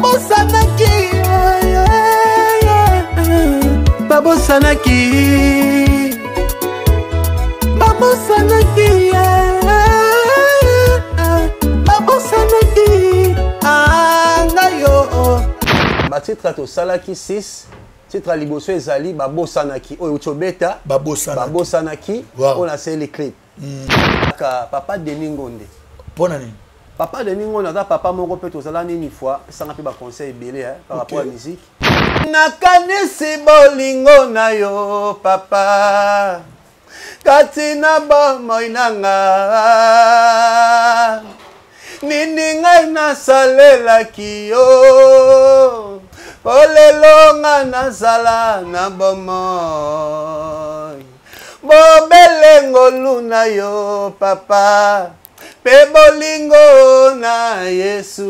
Babosanaki, babosanaki, babosanaki, babosanaki ngai yo. Batitre tosalaki 6 titre ya liboso ezali Babosanaki, oyo euti obeta. Babosanaki oyo nasali clip. Kaka papa Denis Ngonde. Mpo na nini? Papa Denis Ngonde aza papa moko mpe tozala nini fois esanga mpe baconseil ebele par rapport ya musique. Nakanisi bolingo na yo papa kati na bomoi na nga, nini ngai nasalelaki yo po lelo nga nazala na bomoi? Bobele ngolu na yo papa mpe bolingo na Yesu.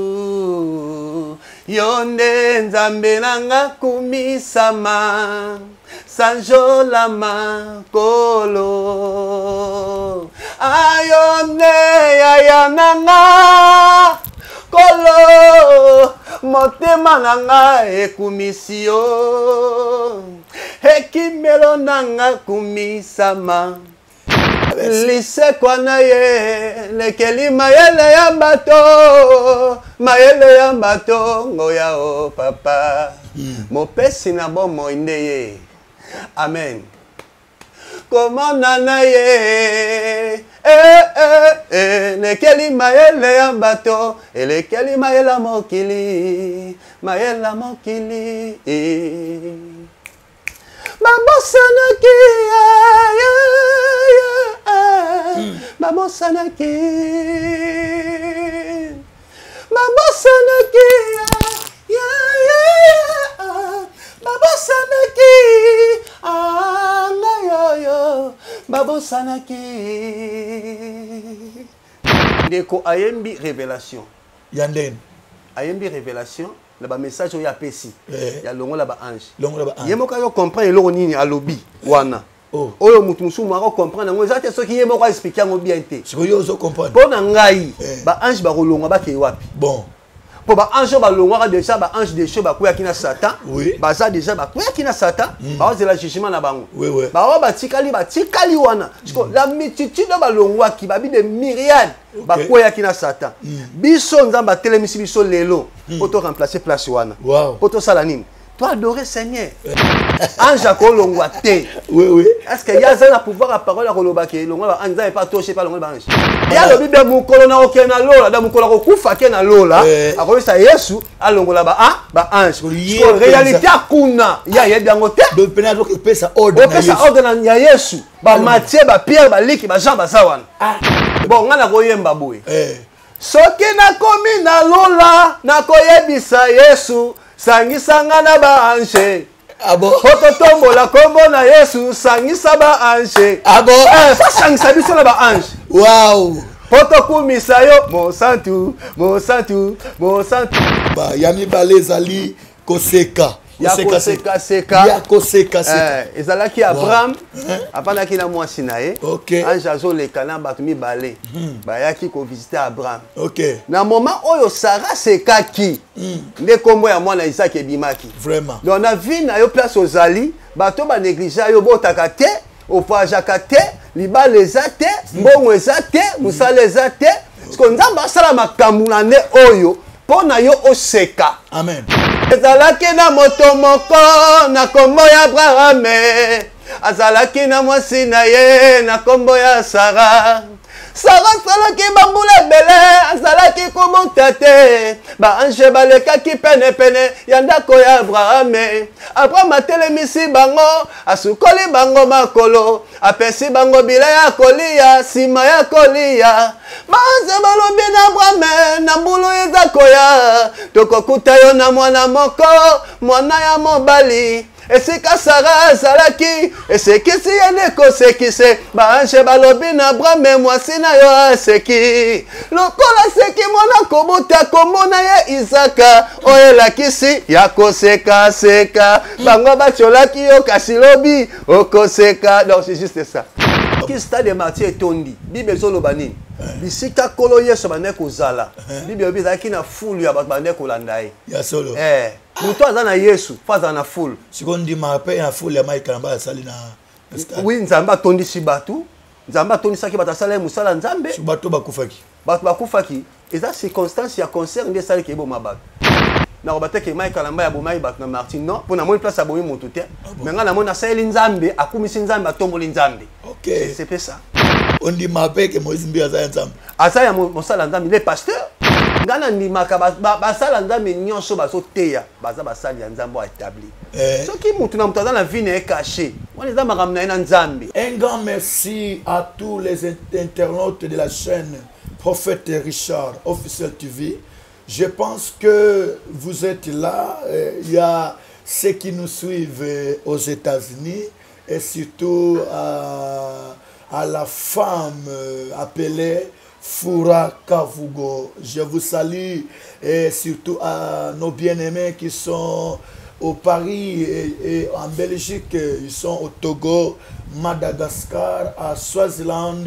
Yo nde Nzambe na nga, kumisama, sanjolama kolo. Ayo nde yaya na nga kolo, motema na nga ekumisi yo, ekimelo na nga, kumisama. Lisekwa na ye lekeli mayele ya bato, mayele ya bato, ngoya o papa. Mopesi na bomoi nde ye, amen. Komona na ye eh, eh, eh, lekeli mayele ya bato, elekeli mayele ya mokili, mayele ya mokili. Babosanaki, babosanaki, babosanaki, babosanaki ngai oyo, babosanaki. Ndeko ayembi Révélation. Ya ndeni? Ayembi Révélation na bamessage oyo apesi ya longola baange. Longola baange. Ye moko azo comprendre eloko nini alobi wana. Oyo motu mosusu ako comprendre yango eza te soki ye moko aexplike yango bien te. Sikoyo ozo comprendre. Mpo na ngai, baange bakolongwa, bakei wapi? Bon, mpo baange oyo balongwaka déjà, baange déchus bakweyaki na Satan. Baza déjà bakweyaki na Satan, baozela jugement na bango. Baoyo batikali, batikali wana. Siko la multitude oyo balongwaki, babi de myriade bakweyaki na Satan. Biso Nzambe atelemisi biso lelo mpo to remplacer place wana. Mpo tosala nini? To adorer Seigneur. Ange akolongwa te. Oui. Est ce que ye aza na pouvoir ya parole ya koloba ke longwa baange? Nzambe epa toshe epa longola baange. Ye alobi be mokolo na kokende na lola, da mokolo akokufa ke na lola, akoyebisa Yesu alongola ba baange. Ye réalité akuna ye ayebi yango te. Donc pena azokopesa ordre na opesa Yesu. Ordre ya Yesu, bamathieu, bapierre, baliki, bajean baza wana. Bon, ngai nakoyemba boye: Soki nakomi na lola, nakoyebisa Yesu, sangisanga na baange. Ah bon? Po totombola kombo na Yesu, sangisa baange. Ah bon? Eh, fasangisa biso na baange. Po tokumisa yo, mosantu, mosantu, mosantu. Ba, ya mibale ezali Koseka. Ya Kosekaseka. Ya Kosekaseka. Eh, ezalaki Abraham avandaki na mwasi na ye. Ange azoleka na bato mibale bayaki kovisite Abraham. Na moment oyo Sara asekaki, nde nkombo ya mwana Isaac ebimaki. Donc na vie na yo, place ozali, bato banéglige yo, botaka te, ovoyageaka te, libala eza te, mbongo eza te, mosala eza te. Parceke Nzambe asala makambo na nde oyo mpo na yo oseka. Amen. Ezalaki na moto moko na kombo ya Abrahame, azalaki na mwasi na ye na kombo ya Sara. Sara asalaki bambula ebele, azalaki kobota te. Baange balekaki penepene ya ndako ya Abrahame. Abraham atelemisi bango, asukoli bango makolo, apesi bango bilei ya kolia. Nsima ya kolia, baanze balobi na Abrahame: na mbulu eza koya, tokokuta yo na mwana moko, mwana ya mobali. Esika Sara azalaki esekisi ye nde kosekise. Baange balobi na Abrahame: mwasi na yo aseki lokola aseki mwana kobota, kombo na ye Izaka, oyo elakisi ya kosekaseka. Bango batiolaki yo, kasi lobi okoseka. Donc c'est juste ça. Soki stade de Martyr etondi, Bible ezoloba nini? Bisika Nkolo Yesu abandaki kozala, Bible elobi ezalaki na fulu ya bato bandaki kolanda ye. Ya solo. Moto aza na Yesu fo azala na fulu. Sikoyo ndima mpe na fulu ya Mike Kalambay asali na stade. Oui, Nzambe atondisi bato. Nzambe atondisaki bato, asala ye mosala Nzambe. So bato bakufaki. Bato bakufaki, eza circonstance ya concert nde esalaki eboma bato. Nakoba te ke Mike Kalambay abomaki bato na Martyr, non, mpo namoni place abomi motu te. Mais ngai namoni asaleli Nzambe, akumisi Nzambe, atomboli Nzambe. C'est pe ça. Ondima mpe ke Moïse Mbiye aza ya Nzambe. Aza ya mosala Nzambe, le pasteur. Ngai nandimaka basala Nzambe nyonso bazoteya, baza basali ya Nzambe oyo établi. Soki motu na motu aza na vie na ye caché, wana eza makambo na ye na Nzambe. Un grand merci à tous les internautes de la chaîne Prophète Richard Officiel TV. Je pense que vous êtes là. Il y a ceux qui nous suivent aux États-Unis et surtout à la femme appelée Foura Kavugo. Je vous salue et surtout à nos bien-aimés qui sont au Paris et en Belgique, ils sont au Togo, Madagascar, à Swaziland.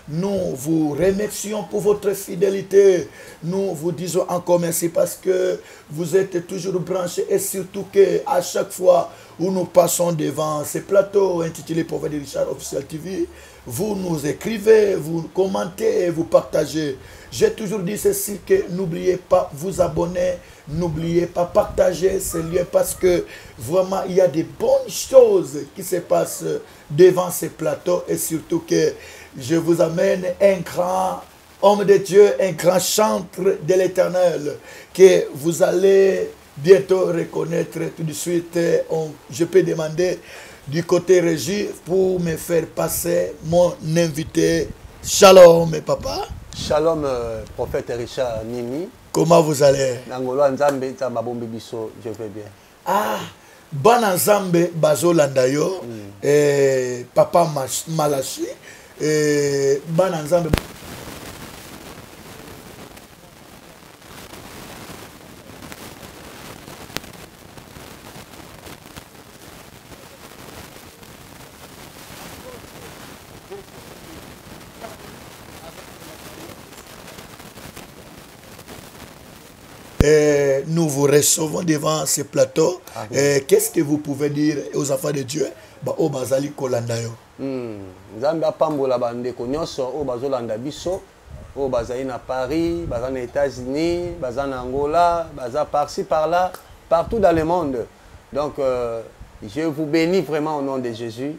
Nous vous remercions pour votre fidélité. Nous vous disons encore merci parce que vous êtes toujours branchés et surtout que à chaque fois où nous passons devant ces plateaux intitulés Prophète Richard Officiel TV, vous nous écrivez, vous commentez et vous partagez. J'ai toujours dit ceci, que n'oubliez pas vous abonner, n'oubliez pas partager ces liens parce que vraiment il y a des bonnes choses qui se passent devant ces plateaux et surtout que je vous amène un grand homme de Dieu, un grand chantre de l'Éternel que vous allez bientôt reconnaître tout de suite. Je peux demander du côté régie pour me faire passer mon invité. Shalom, mes papas. Shalom, prophète Richard Nimi. Comment vous allez? Nangolo Nzambe, Nzambe abombi biso, je vais bien. Ah, bana Nzambe bazolanda yo, papa Malachi, bana Nzambe. Nous vous recevons devant ce plateau. Qu'est-ce que vous pouvez dire aux enfants de Dieu? Ba o bazali kolanda yo. Nzambe apambola ba ndeko nyonso o bazolanda biso, o bazali na Paris, baza na États-Unis, baza na Angola, baza par-ci par-là, partout dans le monde. Donc, je vous bénis vraiment au nom de Jésus.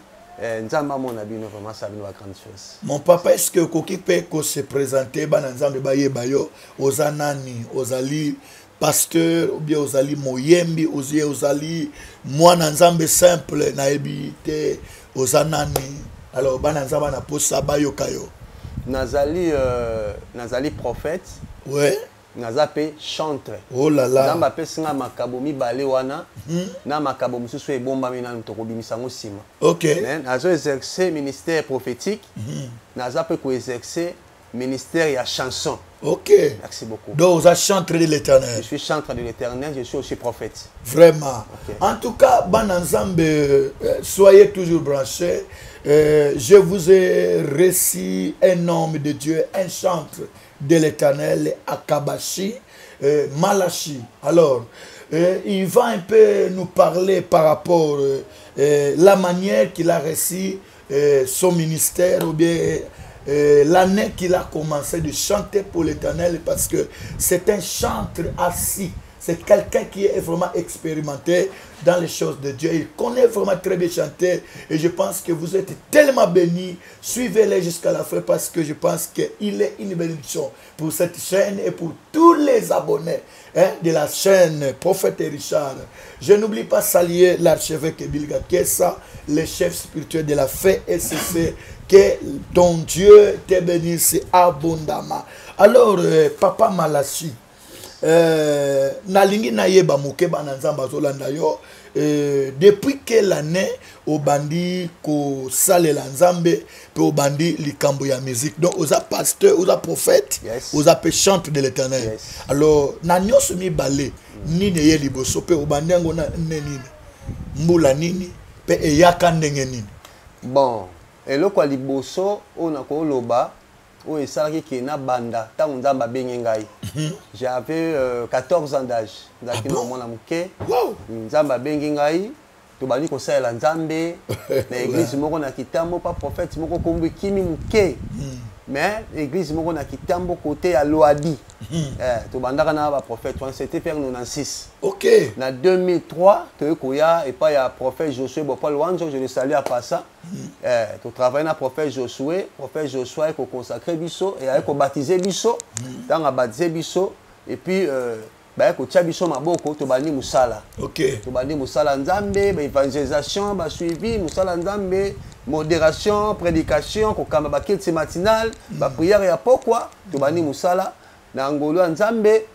Nzambe amona bino vraiment ça bino ba grande chose. Mon papa, est-ce que okoki pe ko se présenter bana Nzambe bayeba yo, oza nani, ozali pasteur ou bien ozali moyembi, ozie ozali mwana Nzambe simple nayebi te oza nani? Alors bana Nzambe na posa bayoka yo. Nazali prophète. Naza pe chantre. Oh là là. Nzambe apesi nga makabo mibale wana, na makabo mosusu ebombami nanu tokobimisa yango nsima. Mais nazo exercer ministère prophétique, naza pe ko exercer ministère ya chanson. Merci beaucoup. Donc, vous êtes chantre de l'Éternel. Je suis chantre de l'Éternel, je suis aussi prophète. Vraiment. En tout cas, bana Nzambe, soyez toujours branchés. Je vous ai reçu un homme de Dieu, un chantre de l'Éternel, Akabashi, Malachi. Alors, il va un peu nous parler par rapport la manière qu'il a reçu son ministère ou bien l'année qu'il a commencé de chanter pour l'Éternel, parce que c'est un chantre assis. C'est quelqu'un qui est vraiment expérimenté dans les choses de Dieu. Il connaît vraiment très bien chanter. Et je pense que vous êtes tellement bénis. Suivez-les jusqu'à la fin parce que je pense qu'il est une bénédiction pour cette chaîne et pour tous les abonnés, hein, de la chaîne Prophète Richard. Je n'oublie pas saluer l'archevêque Bilga Kessa, le chef spirituel de la FSC. Que ton Dieu te bénisse abondamment. Alors, Papa Malachi, nalingi nayeba moke bana Nzambe azolanda yo, depuis quelle année obandi kosalela Nzambe pe obandi likambo ya musique? Donc oza pasteur, oza prophète, oza pe chantre de l'Éternel. Alors na nyonso mibale nini eye liboso pe obandi yango na nde nini, mbula nini pe eyaka ndenge nini? Bon, Eloko ya liboso oyo nakoloba, oyo esalaki ke nabanda, ntango Nzambe abengi ngai, j'avais 14 ans d'âge, nazalaki Ah bon? na mwana moke. Wow. Nzambe abengi ngai, tobandi kosalela Nzambe na église moko na Kitambo, pa prophète moko, kombo ekimi moke, mais église moko na Kitambo, côté ya Loadi. Tobandaka na baprophète wana, c'était vers 96. Na 2003, toyei koya epai ya prophète Josué Bopol Wanzo, je le salue en passant. Totravaille na prophète Josué. Prophète Josué aye koconsacrer biso e aye kobaptiser biso. Ntango abaptiser biso et puis baye kotia biso maboko, tobandi mosala. Tobandi mosala Nzambe, baévangélisation, basuivi mosala Nzambe, modération, prédication, kokamba baculte matinal, baprière ya pokwa. Tobandi mosala na ngolu ya Nzambe.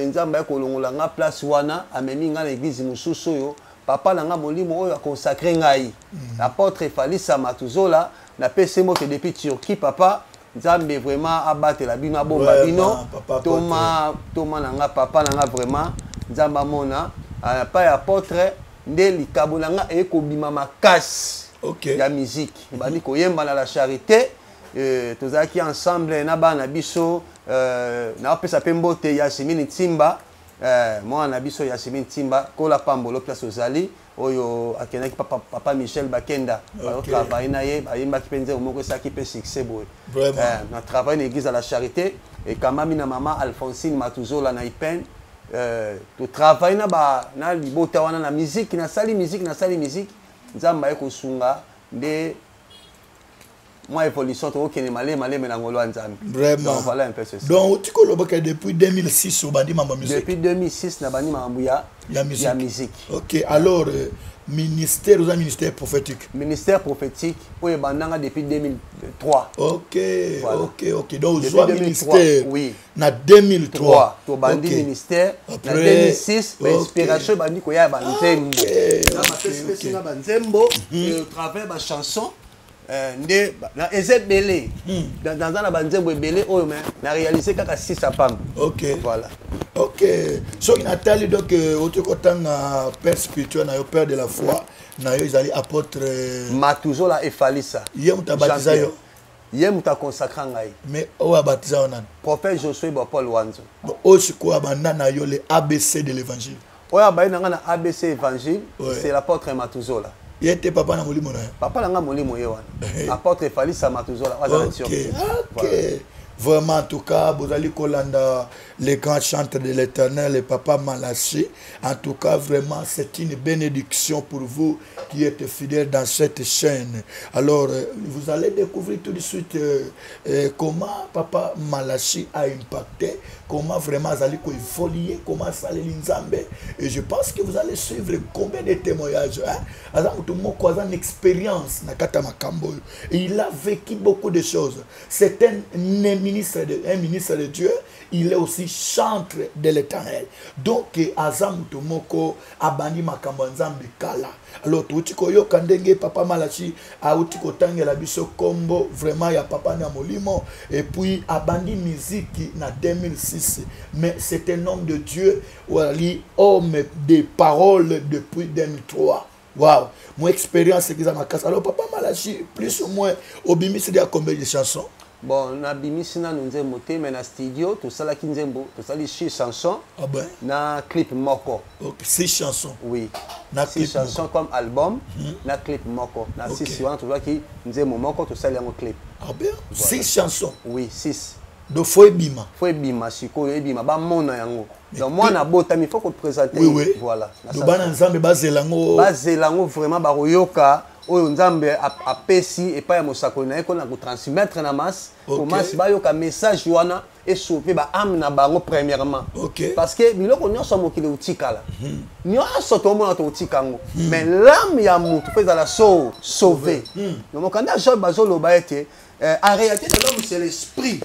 Nzambe aye kolongola nga place wana, amemi nga na église mosusu oyo papa na nga molimo oyo aconsacrer ngai, apôtre Falisa Matuzola. Napesi mbote depuis Turquie. Papa, Nzambe vraiment abatela bino, abomba Vraiment, bino. Papa. Toma, toma na nga, papa na nga, vraiment Nzambe amona. Epai ya apôtre nde likabo na nga ekobima makasi ya musique. Ebandi koyemba na La Charité. Tozalaki ensemble na bana na biso. Naopesa mpe mbote Yasimini Ntimba, mwana na biso Yasimini Ntimba, kola pambolo place ozali, oyo akendaki papa, papa Michel Bakenda. Bazotravaille na ye, bayembaki mpe nzembo moko esalaki mpe succès boye. Na travaille na église ya La Charité, ekambami na mama Alphonsine Matuzola na Ipen. Totravaille na libota wana na musique. Nasali musique, nasali musique, Nzambe aye kosunga nde mwa évolution, tokokende maleme maleme na ngolo ya Nzambe. Vraiment. Donc voilà un peu ceci. Donc oti kolobaka depuis 2006 obandi mambo ya musique. Depuis 2006 nabandi makambo ya Ya musique. Ya musique. Ok, alors ministère, oza ministère prophétique. Ministère prophétique oyo ebandanga depuis 2003. Voilà. Ok, donc Depuis ozwa 2003, ministère oui. na 2003. Tobandi ministère na 2006. Bainspiration ebandi koya ya banzembo. Bapesipesi nga banzembo travers bachanson nde eza ebele. Naza na banzembo ebele oyo, mais na réalise kaka 6 apamba. Voilà. Ok, soki natali, donc oti kotanga père spirituel na yo, père de la foi na yo ezali apôtre Matuzola Efalisa. Ye moto abatiza yo? Ye moto aconsacra ngai. Mais oyo abatiza yo nani? Prophète Josué Bapol Wanzo. Bon, oyo sikoyo abanda na yo le ABC de l'évangile? Oyo abayi na ngai na ABC évangile, c'est l'apôtre Matuzola. Ye te papa na molimo na yo? Papa na ngai molimo ye wana, apôtre Efalisa Matuzola, aza na Turquie. Ok. Vraiment, en tout cas, bozali kolanda les grands chantres de l'Éternel, le papa Malachi. En tout cas, vraiment, c'est une bénédiction pour vous qui êtes fidèles dans cette chaîne. Alors, vous allez découvrir tout de suite comment papa Malachi a impacté, comment vraiment azali koévoluer, comment asaleli Nzambe. Et je pense que vous allez suivre combien de témoignages. Hein? Aza mutu moko, aza une expérience na kati ya makambo oyo. Et il a vécu beaucoup de choses. C'est un ministre de Dieu, il est aussi chantre de l'Éternel. Donc, aza mutu moko abandi makambo ya Nzambe kala. Alors, touti koyoka ndenge papa Malachi auti kotangela biso kombo vraiment ya papa na molimo, et puis abandi musique na 2006. Mais c'est un homme de Dieu, wali homme de parole depuis 2003. Wow, mon expérience c'est makasi. Alors papa Malachi, plus ou moins obimisi ya combien de chansons? Bon, nabimisi nanu nzembo te, mais na studio tosalaki nzembo, tosali six chansons. Ah ben. Na clip moko. Ok, six chansons. Oui. Na six clip chansons moko. Comme album na clip moko. Na six wana, tozwaki nzembo moko, tosali yango clip. Ah bien, six chansons. Oui, six. Donc faut ebima. Faut ebima sikoyo, ebima, bamona yango. Donc mwana abotami, faut koprésente. Oui. Voilà. Donc bana Nzambe bazela yango. Bazela yango vraiment, bakoyoka oyo Nzambe apesi epai ya mosakoli na ye mpona kotransmettre na masse, po masse bayoka message wana, esauve baâme na bango premièrement. Parce que biloko nyonso ya mokili otikala, nyonso tomona tokotika yango, mais l'âme ya motu mpo ezala so sauvé. Donc mokanda Job bazoloba ete en réalité de l'homme, c'est l'esprit,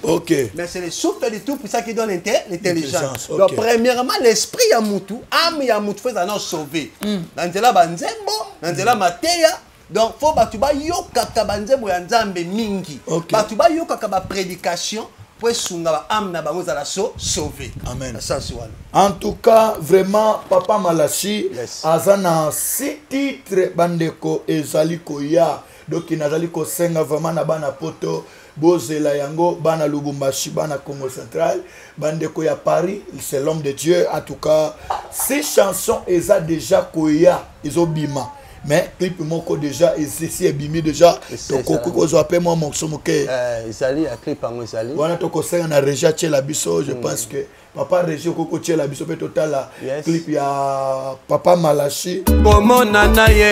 mais c'est le souffle du tout puissant qui donne l'intelligence. L'intelligence, ok. Donc premièrement, l'esprit ya mutu, âme ya mutu, faut ezala sauvé na nzela banzembo, na nzela mateya. Donc faut bato bayokaka banzembo ya Nzambe mingi, bato bayokaka baprédication po esunga baâme na bango ezala so sauvé. Amen. Na sens wana. En tout cas, vraiment, papa Malachi, Yes. aza na six titres, bandeko, ezali koya. Donc nazali kosenga vraiment na bana poto, bozela yango, bana Lubumbashi, bana Congo Central, bandeko ya Paris. C'est l'homme de Dieu. En tout cas, ces chansons eza déjà koya, ezobima, mais clip moko déjà esisi, ebimi déjà. Tokoki kozwa mpe mwa morceau moke? Ezali ya clip yango, ezali. Wana tokosenga na régie atiela biso. Je pense que papa régie okoki kotiela biso mpe totala clip ya papa Malachi. Komona na ye,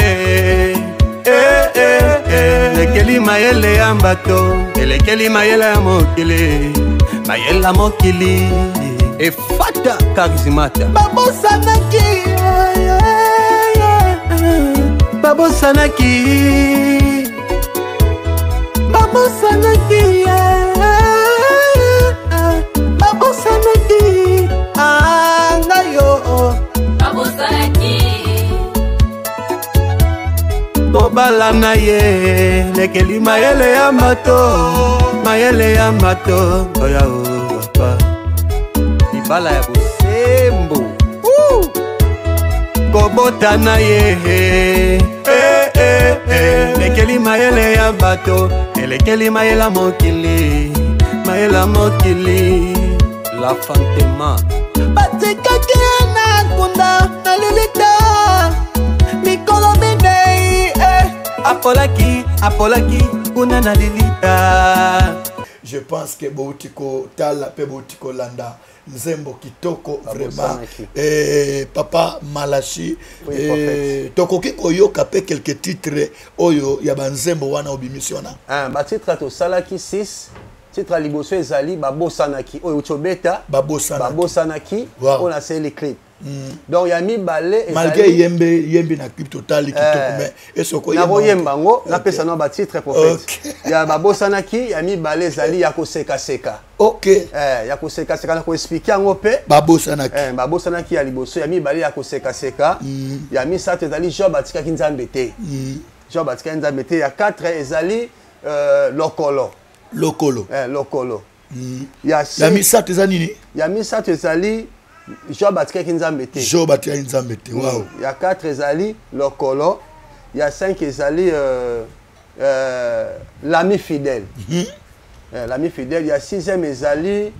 eh, eh, eh, elekeli mayele ya bato, elekeli mayele ya mokili, mayele ya mokili efata karizimata. Babosanaki, babosanaki, babosanaki, babosanaki ngai yo. Babosanaki. Kobala na ye lekeli mayele ya bato, mayele ya bato oya o papa, libala ya bosembo. Kobota na ye, eh, eh, eh, lekeli mayele ya bato, elekeli mayele ya mokili, mayele ya mokili, l'enfantement. Batikaki ye na nkunda na lilita mikolo 4, eh, apolaki, apolaki kuna na lilita. Je pense que bouti kotala mpe bouti kolanda nzembo kitoko vraiment. Babosanaki. Papa Malachi, Oui, prophète. Tokoki koyoka mpe quelques titres oyo ya banzembo wana obimisi wana? Ah, batitre tosalaki 6. Titre ya liboso ezali Babosanaki, oyo euti obeta. Babosanaki. Babosanaki. Oyo nasali clip. Donc ya mibale Malgré yembe yembi na clip totali kitoko, mais esoko Nakoyemba yango, napesa no batitre, prophète. Ya Babosanaki, ya mibale ezali ya kosekaseka. Ya kosekaseka, na koexpliquer yango mpe. Babosanaki. Babosanaki ya liboso, ya mibale ya kosekaseka, ya misato ezali Job atikaki Nzambe te, Job atikaki Nzambe te, ya 4 ezali Lokolo. Lokolo. Lokolo. Ya Ya misato eza nini? Ya misato ezali Job atikaki Nzambe te. Job atikaki Nzambe te, wow. Ya 4 ezali Lokolo, ya 5 ezali L'ami fidèle. L'ami fidèle. Ya 6e ezali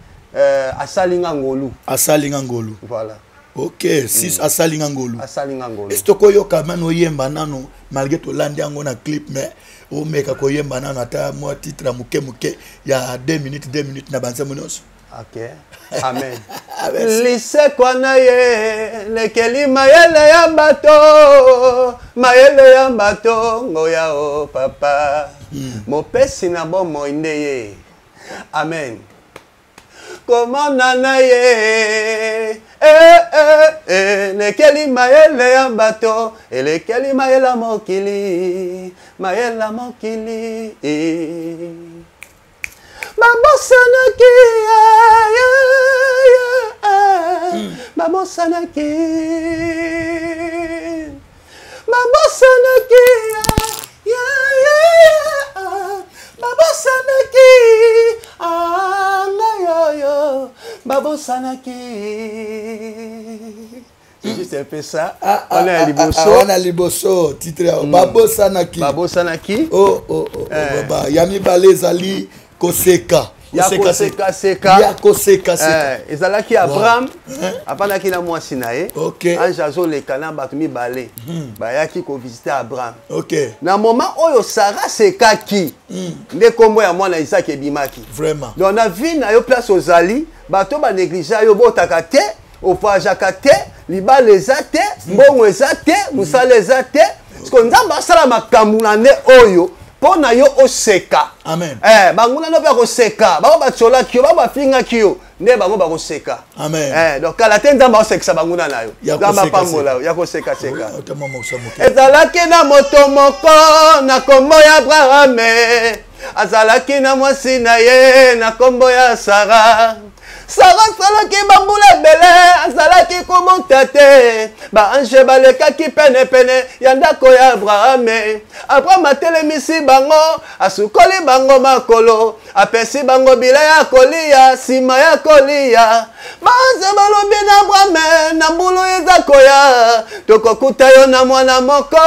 Asalinga ngolu. Asalinga ngolu. Voilà. Ok, 6, Asalinga ngolu. Asalinga ngolu. Esi tokoyoka nano oyemba nano, malgré tolandi yango na clip, mais omeka koyemba nano ata mwa titre ya moke moke ya 2 minutes, 2 minutes na banzembo nyonso? Ok, amen. Lisekwa na ye lekeli mayele ya bato, mayele ya bato, ngoya o papa, mopesi na bomoi nde ye. Amen. Komona na ye, eh, eh, eh, lekeli mayele ya bato, elekeli mayele ya mokili, mayele ya mokili. Babosanaki, babosanaki, babosanaki, babosanaki ngai oyo, babosanaki. C'est juste un peu ça. Wana ya liboso. Wana liboso, titre ya Babosanaki. Babosanaki. Oh. Baba, ya mibale ezali Koseka. Ya Kosekaseka. Ya Kosekaseka. Ezalaki Abraham afandaki na mwasi na ye. Ange azoleka na bato mibale bayaki kovisiter Abraham. Na moment oyo Sara asekaki, nde nkombo ya mwana Isaac ebimaki. Donc na vie na yo, place ozali, bato banéglige yo, botaka te, ovoyageaka te, libala eza te, mbongo eza te, mosala eza te, parce que Nzambe asala makambo na nde oyo mpo na yo oseka. Amen. Banguna no mpe akoseka, bango batiolaki yo, bango bafingaki yo, nde bango bakoseka. Amen. Donc kala te Nzambe aosekisa banguna na yo. Ya Nzambe koseka apambola seka. yo. Ya kosekaseka. Oui, ata mwa mosa moke. Ezalaki na moto moko na kombo ya Abrahame, azalaki na mwasi na ye na kombo ya Sara. Sara asalaki bambula ebele, azalaki kobota te. Baange balekaki penepene ya ndako ya Abrahame. Abraham atelemisi bango, asukoli bango makolo, apesi bango bilei ya kolia. Nsima ya kolia, baange balobi na Abrahame: na mbulu eza koya, tokokuta yo na mwana moko,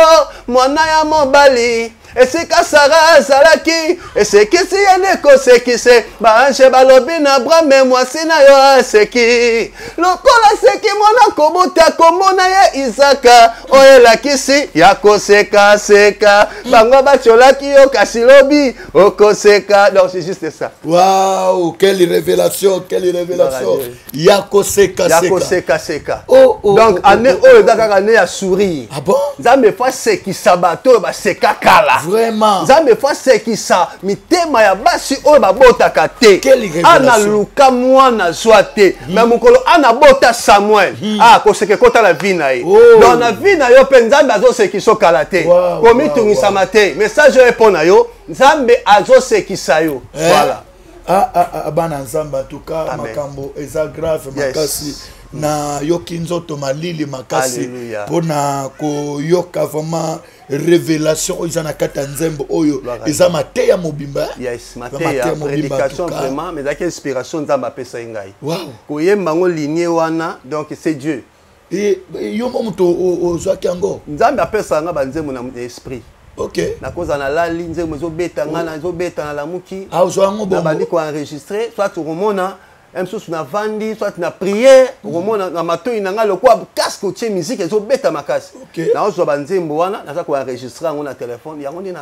mwana ya mobali. Esika Sara azalaki, esekisi ye nde kosekise. Baange balobi na Abrahame, mwasi na yo aseki. Lokola aseki mwana kobota, kombo na ye Izaka, oyo elakisi ya kosekaseka. Bango batiolaki yo, kasi lobi okoseka. Donc c'est juste ça. Waouh, quelle révélation, quelle révélation. Ya kosekaseka. Ya kosekaseka. Oh, oh, Donc oh, année oh, oyo oh, eza kaka année ya sourire. Ah bon? Nzambe faut asekisa bato oyo baseka kala. Vraiment. Nzambe faut asekisa mitema ya basi oyo babotaka te. Quelle révélation. Ana luka mwana zwa te. Mais mokolo Ana bota Samuel. Ah, koseka ekota na vie na ye. Oh. Donc na vie na yo mpe Nzambe azosekisa yo kala te. Wow, Komitungisama wow, te. Message oyo mpo na yo, Nzambe azosekisa yo. Eh? Voilà. Ah, ah, ah, bana Nzambe, en tout cas, Amen. makambo eza grave Yes. makasi. Na yoki nzoto malili makasi Alléluia. mpona koyoka vraiment révélation oyo eza na kati ya nzembo oyo Gloire à eza mateya mobimba. Yes, Vraiment mateya, mateya mobimba, en prédication tout cas. vraiment, mais ezalaki inspiration Nzambe apesa ye ngai. Wow. Koyemba yango ligne wana, donc c'est Dieu. Et yo mo moto ozwaki yango? Nzambe apesaka nga banzembo na esprit. Ok. Nakoza nalali, nzembo ezobeta nga, nazobeta, nalamuki. Ah, ozwa yango bongo? Nabandi koenregistre, soit okomona mosusu navandi, soit na prière, okomona na matoi na ngai lokola casque otie musique ezobeta makasi. Ok. Naozwa banzembo wana, naza koenregistre yango na telefone, yango nde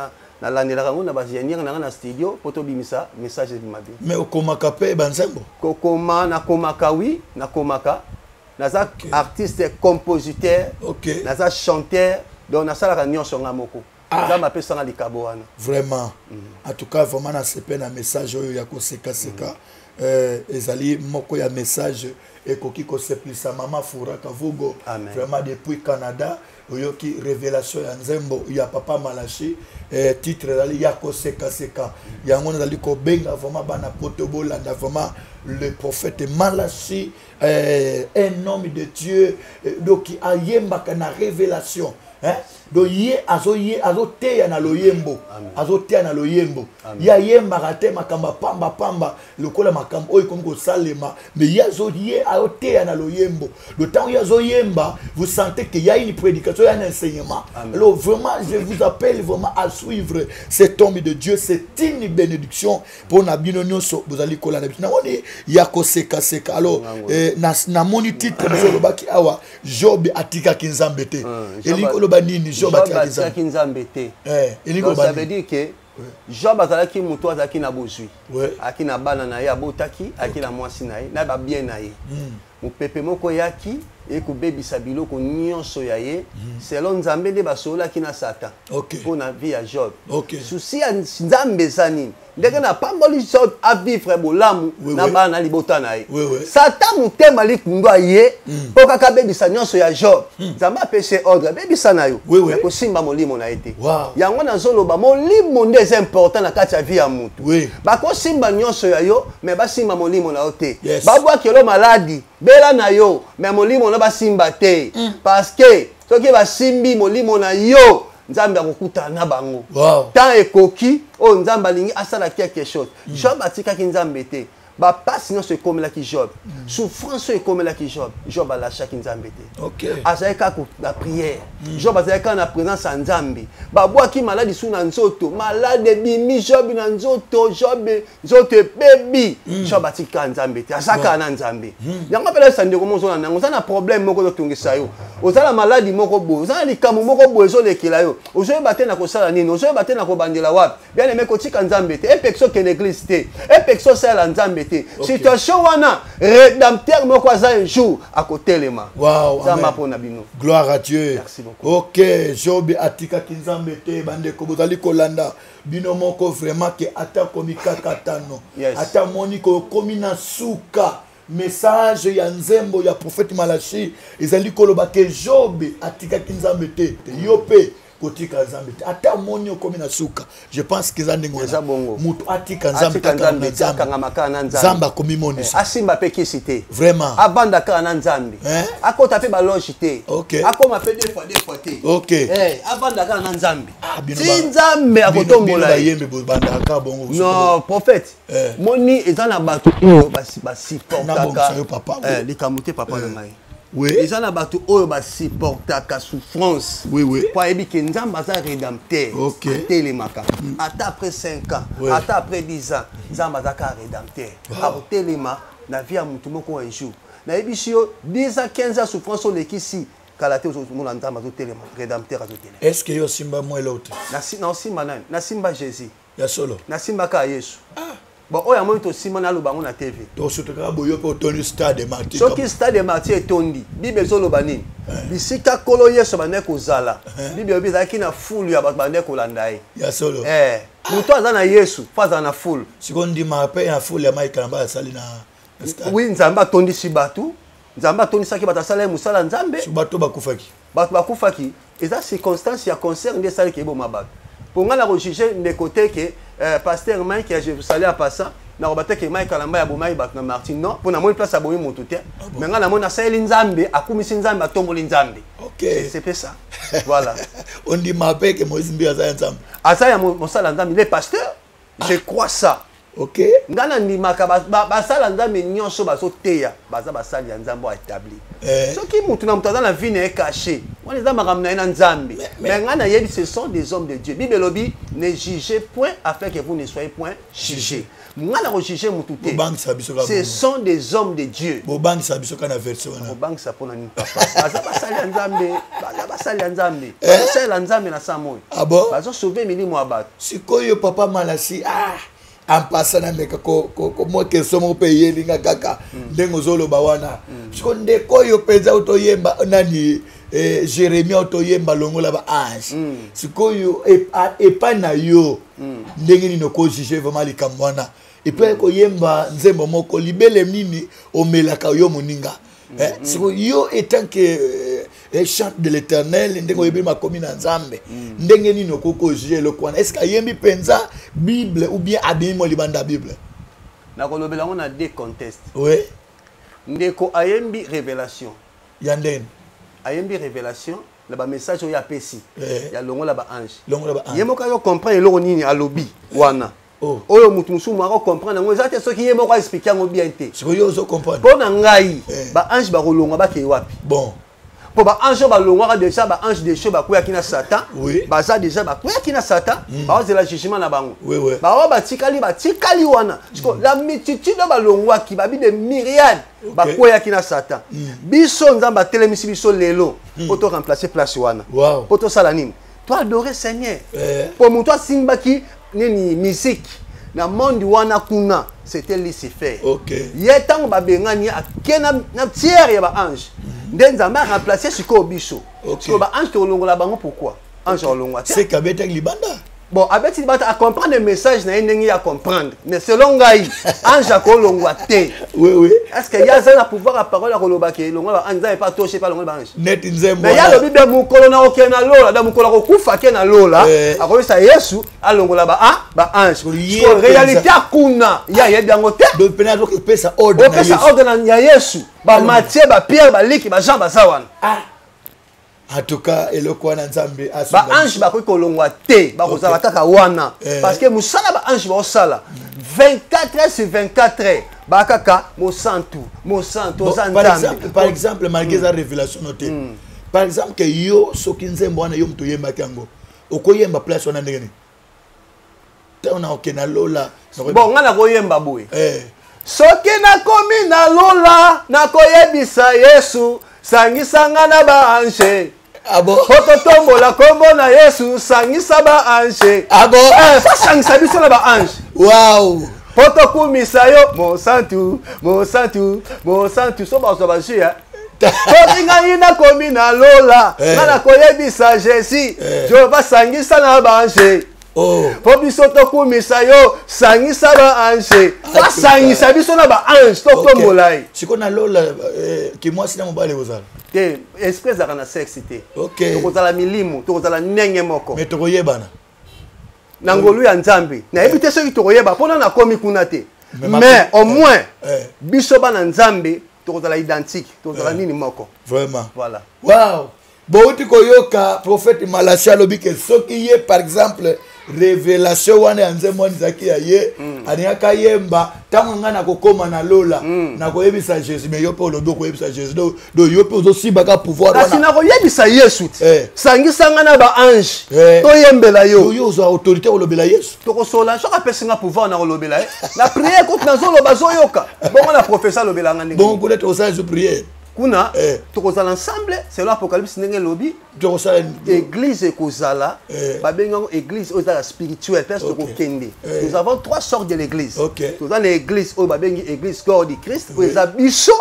nalandelaka yango na bagéniere na ngai na studio mpo tobimisa message ebima bien. Mais okomaka mpe banzembo? Kokoma, nakomaka, oui, nakomaka. Naza artiste compositeur, Ok. naza chanteur, donc nasalaka nyonso nga moko. Ah. Nzambe apesanga likabo wana. Vraiment. En tout cas, vraiment nasepe na message oyo ya kosekaseka. Ezali moko ya message ekoki kosepelisa mama Fura Kavugo. Amen. Vraiment depuis Canada, oyoki révélation ya nzembo ya papa Malachi, titre ezali ya kosekaseka. Yango nazali kobenga vraiment bana poto bolanda vraiment le prophète Malachi, un homme de Dieu, donc ayembaka na révélation. Hein? Donc ye azo ye azoteya na loyembo. Amen. Azoteya na loyembo. Amen. Ye ayembaka te makambo pamba pamba lokola makambo oyo ekomi kosalema, mais ye azo ye azoteya na loyembo. Le temps ye azoyemba, vous sentez qu'il y a une prédication, il y a un enseignement. Amen. Alors vraiment, je vous appelle vraiment à suivre cet homme de Dieu, c'est une bénédiction pour na bino nyonso bozali kolanda biso. Namoni ya koseka seka. Alors, Ngango. namoni titre biso lobaki awa, Job atikaki Nzambe te. Job Elingi koloba nini? Job Job atikaki Nzambe. atikaki Nzambe te. Elingi Donc, koloba ça veut nini? dire que Job azalaki moto azalaki na bozwi. Ouais. Azalaki na bana na ye, abotaki, azalaki na mwasi na ye, na ba bien na ye. Mopepe moko eyaki, ekobebisa biloko nyonso ya ye, selon Nzambe nde basololaki na Satan. Ok. Mpo na vie ya Job. Ok. Souci ya Nzambe eza nini? Ndenge na pamboli Job a vivre bolamu Oui, na oui. bana na libota na ye. Oui, oui. Satan motema likundu aye, mpo kaka abebisa nyonso ya Job. Nzambe apesi ye ordre, abebisa na yo. Oui, oui. Mais kosimba molimo na ye te. Wow. Yango nazoloba, molimo nde eza important na kati ya vie ya mutu. Oui. Bakosimba nyonso ya yo, mais basimba molimo na yo te. Yes. Babwakelo maladi, bela na yo, mais molimo na basimba te. Parce que soki basimbi molimo na yo, Nzambe akokutana na bango. Wow. Tant ekoki oyo Nzambe alingi asala quelque chose. Job atikaki Nzambe te. Ba passe nyonso ekomelaki Job. Souffrance oyo ekomelaki Job. Job alashaki Nzambe te. Ok. Azalaki kaka na prière. Job azalaki kaka na présence ya Nzambe. Babwaki maladi su na nzoto. Malade ebimi Job na nzoto. Job nzoto ebebi. Job atikaki kaka Nzambe te. Aza kaka na Nzambe. Yango mpe nayebisa ndeko moko ozolanda yango. Oza na problème moko ezotungisa yo. Oza na maladi moko boye. Oza na likambo moko boye ezolekela yo. Ozoyeba te na kosala nini. Ozoyeba te na kobandela wapi. Bien aimé, kotika Nzambe te. Epekisa okende église te. Epekisa osalela Nzambe te. Ok. Situation wana, rédempteur moko aza un jour akotelema. Wow, Nzambe amen. apona bino. Gloire à Dieu. Merci beaucoup. Ok, Job atikaki Nzambe te, bandeko bozali kolanda bino moko vraiment ke ata komi kaka tano. Yes. Ata moni ko komi na suka. Message ya nzembo ya prophète Malachi ezali koloba ke Job atikaki Nzambe te. Yo pe kotika Nzambe te. Ata moni okomi na suka. Je pense que eza ndenge wana. Eza bongo. Moto atika Nzambe Atika te, akanga Nzambe na te, Nzambe. akangama kaka na Nzambe. Nzambe akomimonisa. Asimba pe kisi te. Vraiment. Avanda kaka na Nzambe. Hein? Akota pe ba loge te. Ok. Akoma pe deux fois, deux fois te. Ok. Avanda kaka na Nzambe. Ah, bino Ti ba- Nzambe bino akotombola ye. bayembe bobandaka kaka bongo. Non, prophète. Moni eza na bato oyo basupportaka. Nabongisa yo, papa. Likambo te, papa na ngai. Oui. Eza na bato oyo basupportaka souffrance. Oui, oui. Po ayebi ke Nzambe aza rédempteur. Ok. Atelemaka. Ata après 5 ans, Ouais. ata après 10 ans, Nzambe aza kaka rédempteur. Wow. Akotelema na vie ya motu moko un jour. Nayebisi yo 10 ans, 15 ans souffrance olekisi kala te, ozomona Nzambe azotelema, rédempteur azotelema. Est ce que yo osimba mwa eloko te? Nasimba nani? Nasimba Jésus. Ya solo? Nasimba kaka Yesu. Bon, oyo amoni tosimba, naloba yango na TV. Tosutu kaka boyo mpe otondi stade Martyr. Soki stade Martyr etondi, Bible ezoloba nini? Bisika Nkolo Yesu bandeki kozala, Bible elobi ezalaki na fulu ya bato bandeki kolanda ye. Ya solo? Eh, moto aza na Yesu fo azala na fulu. Sikoyo ndimaka mpe na fulu ya Mike Kalamba asali na stade. Oui, Nzambe atondisi bato, Nzambe atondisaki bato, asala ye mosala ya Nzambe. Soki bato bakufaki? Bato bakufaki, eza circonstance ya concert nde esalaki eboma bato. Mpo ngai nakojuge ndeko te ke pasteur Mike ya je salue en passant, nakoba te ke Mike Kalamba abomaki bato na Martyr, non, mpo namoni place abomi motu te. Bon? Mais ngai namoni asaleli Nzambe, akumisi Nzambe, atomboli Nzambe. Ok. C'est pe ça, voilà. Ondima mpe ke Moïse Mbi aza ya Nzambe? Aza ya mosala ya Nzambe, les pasteurs, je crois ça. Ok. Ngai nandimaka basala Nzambe nyonso bazoteya, baza basali ya Nzambe oyo établi. Soki mutu na mutu aza na vie na ye caché, wana eza makambo na ye na Nzambe. Mais ngai nayebi, ce sont des hommes de Dieu. Bible elobi: ne jugez point afin que vous ne soyez point jugés. Ngai nakojuge mutu te. Bobangisa biso kaka Ce bongo. sont des hommes de Dieu. Bobangisa biso kaka na version wana. Kobangisa mpona nini, papa? Baza basali ya Nzambe, baza basali ya Nzambe, bazosalela Nzambe na sa moi. Ah bon? Bazosauve milimo ya bato. Sikoyo papa Malasi, en passant, nameka mwa question moko mpe eyelinga kaka ndenge ozoloba wana. Siko ndeko oyo mpenza otoyemba nani, Jérémie, otoyemba longola baange, sikoyo epai na yo ndenge nini okojuge vraiment likambo wana? Et puis koyemba nzembo moko libele nini omelaka yo moninga. Sikoyo yo étant que chante de l'Éternel, ndenge oyebi makomi na Nzambe, ndenge nini okoki kojuge eloko wana? Est ce que ayembi mpenza Bible ou bien abimi mo libanda ya Bible? Nakolobela yango na deux contextes. Oui. Ndeko ayembi révélation. Ya ndenge? Ayembi révélation na bamessage oyo apesi ya longola baange. Longola baange. Ye moko azo comprendre eloko nini alobi wana. Oh. Oyo motu mosusu akocomprendre yango eza te soki ye moko aexplike yango bien te. Sikoyo yo ozocomprendre? Mpo na ngai, baange bakolongwa, bakei wapi? Bon. Mpo baange oyo balongwaka déjà, baange déchus bakweyaki na Satan. Oui. Baza déjà bakweyaki na Satan, baozela jugement na bango. Oui, oui. Baoyo batikali, batikali wana. Siko la multitude oyo balongwaki, babi de myriade, bakweyaki na Satan. Biso, Nzambe atelemisi biso lelo mpo to remplace place wana. Mpo tosala nini? Toadore Seigneur. Mpo moto asimbaki nini, musique na monde wana kuna, c'était Lucifer. Ye ntango babengani ye, ake na tiers ya baange nde Nzambe aremplace sikoyo biso. Sikoyo baange tokolongola bango pourquoi? Ange akolongwa te. Seke abetaki libanda. Bon, abeti libanda, acomprendre message na ye ndenge ye acomprendre, mais selon ngai, ange akolongwa te. Oui, oui. Est ce que ye aza na pouvoir ya parole ya koloba ke longola baange? Nzambe mpe atoshe mpe alongola baange. Neti nzembo Mais ye wana. alobi bien, mokolo na okende na lola, da mokolo akokufa ake na lola, akoyebisa Yesu alongola baange. Ye Sikoyo, mpenza. réalité akuna, ye ayebi yango te. Donc pene azokopesa ordre na opesa Yesu. ordre ya Yesu, bamathieu, bapierre, baliki, bajean baza wana. En tout cas, eloko wana, Nzambe asunga. Baange bakoki kolongwa te, bakozala kaka wana. Parce que mosala baange baosala 24 heures sur 24 heures, bakaka mosantu, mosantu. Bon, Oza par Nzambe. exemple, par exemple, malgré eza révélation no te, par exemple ke yo soki nzembo wana yo moto oyembaki yango, okoyemba place wana ndenge nini ntango na okende na lola? Bon, ngai nakoyemba boye: Soki nakomi na lola, nakoyebisa Yesu, sangisanga na baange. Ah bon? Po totombola nkombo na Yesu, sangisa baange. Ah bon? Eh, basangisa biso na baange. Wow. Po tokumisa yo, mosantu, mosantu, mosantu. So bazwa bazwi ya soki ngai nakomi na lola, ngai nakoyebisa Jésus, Jehova, sangisa na baange. Oh. Mpo biso tokumisa yo, sangisa baange, basangisa biso na baange, totombola ye. Sikoyo na lola, kimwasi na mobali ekozala? Te, esprit ezalaka na sexe te. Tokozala milimo, tokozala ndenge moko. Mais tokoyebana? Na ngolu ya Nzambe, nayebi te soki tokoyeba, mpona nakomi kuna te. Mais Mais au moins biso bana Nzambe tokozala identique, tokozala nini moko. Vraiment. Voilà. Wow, bouti koyoka prophète Malasi alobi ke soki ye, par exemple, Révélation wana ya nzembo wana ezalaki ya ye. Alingaki ayemba ntango ngai nakokóma na lola, nakoyebisa Jésus. Mais yo mpe olobi okoyebisa Jésus, donc yo mpe ozosimbaka pouvoir. Kasi nakoyebisa Yesu ti sangisa ngai na baange, toyembela yo. Yo ozwa autorité kolobela Yesu? Tokosola. Soki apesi nga pouvoir, nakolobela ye na prière. Kutu nazoloba, azoyoka. Bongo na professeur alobela nga ndenge? Bongo kuna tokosala Yesu prière? Kuna tokozala ensemble selon Apocalypse ndenge elobi. Tokosala. Église ekozala, babengi yango église oyo ezala spirituelle, place tokokende. Nous avons trois sortes de l'église. Toza na église oyo babengi église corps du Christ, oyo eza biso,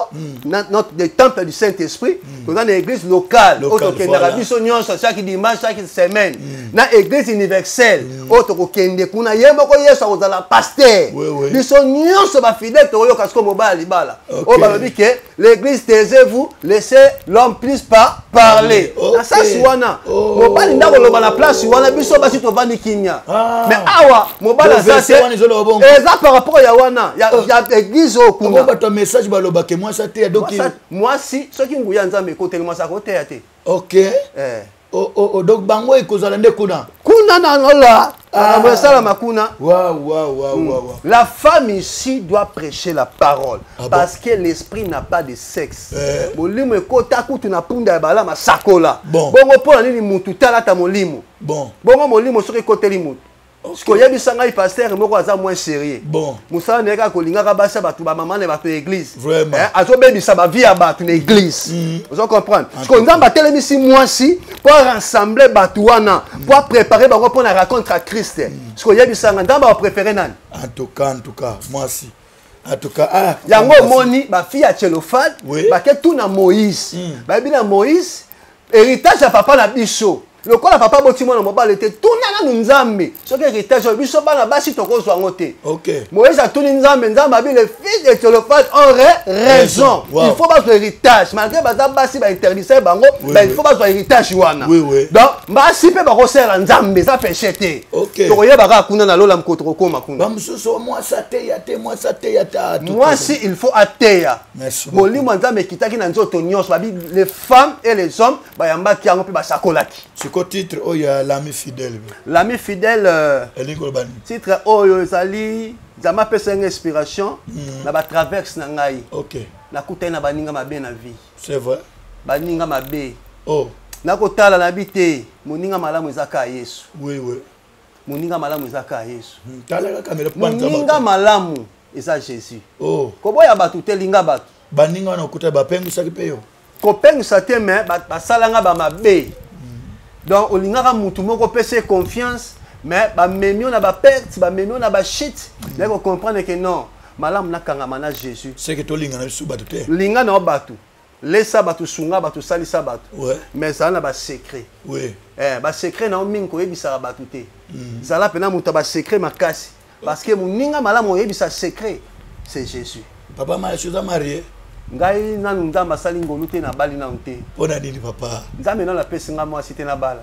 notre le temple du Saint Esprit. Toza na église locale oyo tokendaka biso nyonso chaque dimanche, chaque semaine, na église universelle oyo tokokende kuna, ye moko Yesu akozala pasteur. Biso nyonso bafidèle tokoyoka sikoyo mobala libala oyo balobi ke l'église, taisez-vous, laissez l'homme plus pas parler. Na sasi wana, mobali nde akoloba na place wana, biso basi tovandi kimia. Mais awa mobali aza te. Eza par rapport ya wana ya église oyo kuna. Bato ya message balobake mwasi ateya, donc Mwasi, soki nguya Nzambe ekoteli mwasi, akoteya te. Ok, donc bango ekozala nde kuna. Kuna na lola, makambo esalama kuna. Wow. La femme ici doit prêcher la parole. Ah bon? Parce que l'esprit n'a pas de sexe. Molimo ekota kutu na punda ya Balama, sakola. Bongo mpo na nini mutu talata molimo? Bongo molimo soki ekoteli mutu, okay, koyebisa ngai pasteur moko aza moins sérieux, mosala na ye kaka kolingaka basi ya bato, bamama na bato ya église, azobebisa bavie ya bato na église. Ozo comprendre? Siko Nzambe atelemisi mwasi mpo arassembler bato wana, mpo aprépare bango mpo na rencontre ya Christ. Siko oyebisanga, Nzambe apréféré nani? En tout cas, en tout cas mwasi, en tout cas, ah. Yango omoni bafille ya Tselofade bake tuna Moïse, bayebi na Moïse héritage ya papa na biso. Lokola papa boti mwana mobali te, tuna nanu Nzambe soki héritage oyo biso bana basi tokozwa yango te. Moïse atuni Nzambe, Nzambe abi: les fils de Tselofade ont raison. Il faut bazwa héritage malgré baza basi, bainterdisa bango, il faut bazwa héritage wana. Donc basi mpe bakosala Nzambe, eza péché te. Tokoyeba kaka kuna na lola moko tokokóma kuna. Bamosusu, mwasi ateya te, mwasi ateya te. Mwasi, il faut ateya. Molimo ya Nzambe ekitaki na nzoto nyonso, babi les femmes et les hommes bayambaki yango mpe basakolaki. Siko titre oyo ya l'ami fidèle? L'ami fidèle, elingi koloba nini? Titre oyo ezali Nzambe apesa nga inspiration na batraverse na ngai. Nakutani na baninga mabe na vie. C'est vrai. Baninga mabe. Nakotala na bi te, moninga malamu eza kaka Yesu. Moninga malamu eza kaka Yesu. Talaka kamera. Moninga malamu eza Jésus. Koboya bato te, linga bato. Baninga wana okuta bapengwisaki mpe yo? Kopengwisa te, mais basalanga bamabe. Donc olingaka mutu moko, opesa ye confiance, mais bamemi yo na baperte, bamemi yo na bashit. Naye kocomprendre ke non, malamu nakangama na Jésus. Seke tolinga na biso bato te? Linga na yo bato, lesa bato, sunga bato, salisa bato, mais zala na basecret. Basecret na yo mingi koyebisaka bato te. Zala mpena moto ya basecret makasi, parce que moninga malamu oyebisa secret, c'est Jésus. Papa Malachi, oza marié? Ngai nanu Nzambe asali ngolu te, nabali nanu te. Mpo na nini, papa? Nzambe nanu apesi nga mwasi te nabala.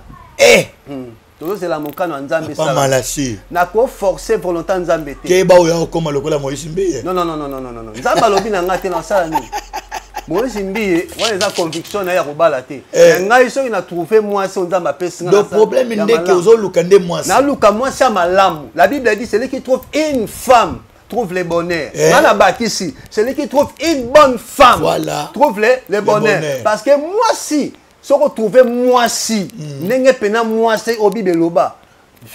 Tozozela mokano ya Nzambe. Papa Malachi. Nakoforce volonté ya Nzambe te. Keba, oyo okóma lokola Moïse Mbiye. Non, non, non, non, non, non, Nzambe alobi na ngai te, nasala nini? Moïse Mbiye wana eza conviction na ye ya kobala te. Ngai soki na trouve mwasi oyo Nzambe apesi nga. Donc problème ndeke ozoluka nde mwasi? Naluka mwasi ya malamu. La Bible dit: celui qui trouve une femme trouve le bonheur. Nga na bakisi: celui qui trouve une bonne femme trouve le bonheur. Parce que mwasi, soki otrouve mwasi ndenge mpena mwasi oyo Bible eloba,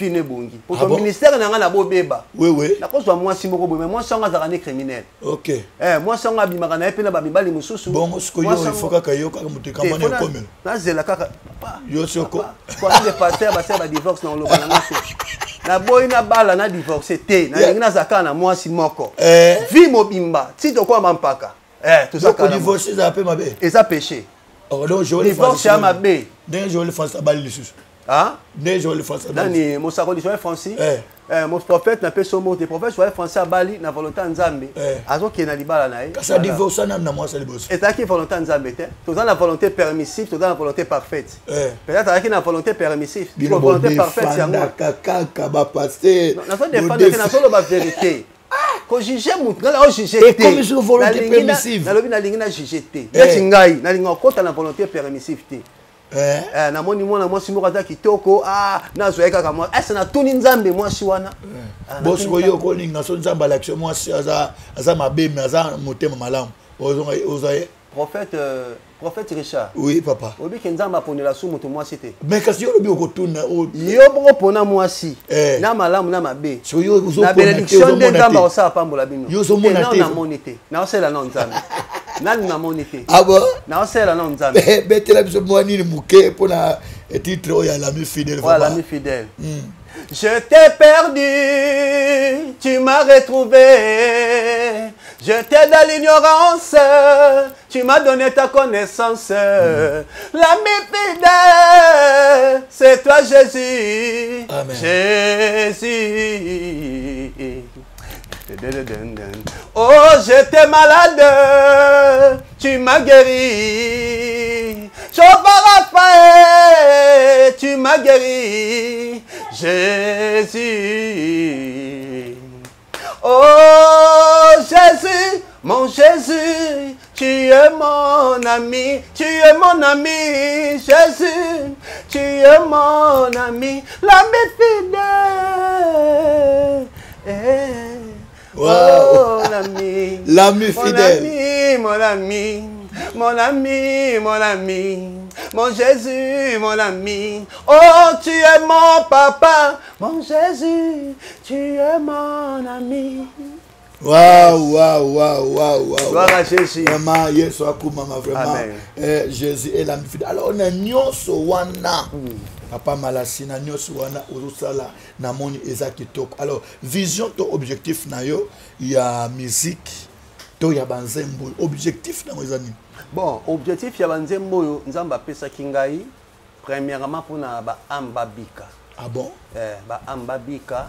vie ebongi. Po Ah bon? Ministère na ngai na bobeba, nakozwa mwasi moko boye, mais mwasi yango azalaka ne criminel. Mwasi yango abimaka na ye mpe na bamibali mosusu. Bongo sikoyo Mwasi il yango faut kaka yo kaka moto te, ekamwana faut ekomela. Nazela kaka papa. Yo soko. Papa, de pasteur basala badivorce na oloba na nga so naboyi nabala na divorce te, nalingi nazala kaka na mwasi moko vie mobimba ti tokoma bampaka. Toza Donc kaka na divorce ezala mpe mabe? Eza péché. Oh, donc Joël Divorce Francis ya mabe. Ndenge Joël Francis abali lisusu. Hein? Ndenge Joël Francis abali. Nani? Mosakoli Joël Francis? Mo prophète napesi yo mot te. Prophète Joël Francis abali na volonté ya Nzambe. Azokende na libala na ye. Kasi adivorce nanu na mwasi ya liboso. Ezalaki volonté ya Nzambe te. Toza na volonté permissive, toza na volonté parfaite. Peut-être azalaki na volonté permissive. Bino Volonté parfaite yango. bodefandaka kaka bapaster. Nazodefendre te, nazoloba vérité. Kojuge motu, ngai naojuge te. Ekomi sur volonté permissive. Nalobi nalingi na juge te. Neti ngai nalingi okota na volonté permissive te. Eh. Eh, namoni mwana mwasi moko aza kitoko, ah, nazwa ye kaka mwasi. Ese natuni Nzambe mwasi wana? Ah, Bo natuni sikoyo Nzambe. okolinga so Nzambe alakisi yo mwasi aza mabe, me aza motema malamu, ozwa ye? Prophète Richard. Oui, papa. Oyebi ke Nzambe aponela su moto mwasi te. Mais kasi yo olobi okotuna Yo moko pona mwasi. Eh. Na malamu na mabe. Soki yo ozopona Na te, bénédiction nde ozomona Nzambe te. akosala pambola bino. Yo ozomona Te, te. nano namoni te. Naosala nano Nzambe. Nanu namoni te. Ah bon? Naosala nano Nzambe. Betela biso mwa nini moke mpona titre oyo ya l'ami fidèle. Voilà, vraiment. l'ami fidèle. Je t'ai perdu, tu m'as retrouvé. J'étais dans l'ignorance, tu m'as donné ta connaissance. L'ami fidèle, c'est toi Jésus. Amen. Jésus. Oh, j'étais malade, tu m'as guéri. Jéhovah Raphaël, tu m'as guéri. Jésus. Oh, Jésus, mon Jésus, tu es mon ami, tu es mon ami, Jésus, tu es mon ami, l'ami fidèle. Eh, Wow. Oh, l'ami. L'ami Mon fidèle. ami, mon ami, mon ami, mon ami, mon Jésus, mon ami. Oh, tu es mon papa, mon Jésus, tu es mon ami. Waouh, waouh, waouh, waouh, waouh. Gloire à Jésus. Vraiment, Yesu akumama, vraiment. Amen. Eh, Jésus est l'ami fidèle. Alors, na nyonso wana, papa Malasi, na nyonso wana, ozosala, namoni eza kitoko. Alors, vision to objectif na yo, ya musique, to ya banzembo, objectif na yo eza nini? Bon, objectif ya banzembo oyo Nzambe apesaki ngai, premièrement mpona ba âme babika. Ah bon? Eh, ba âme babika.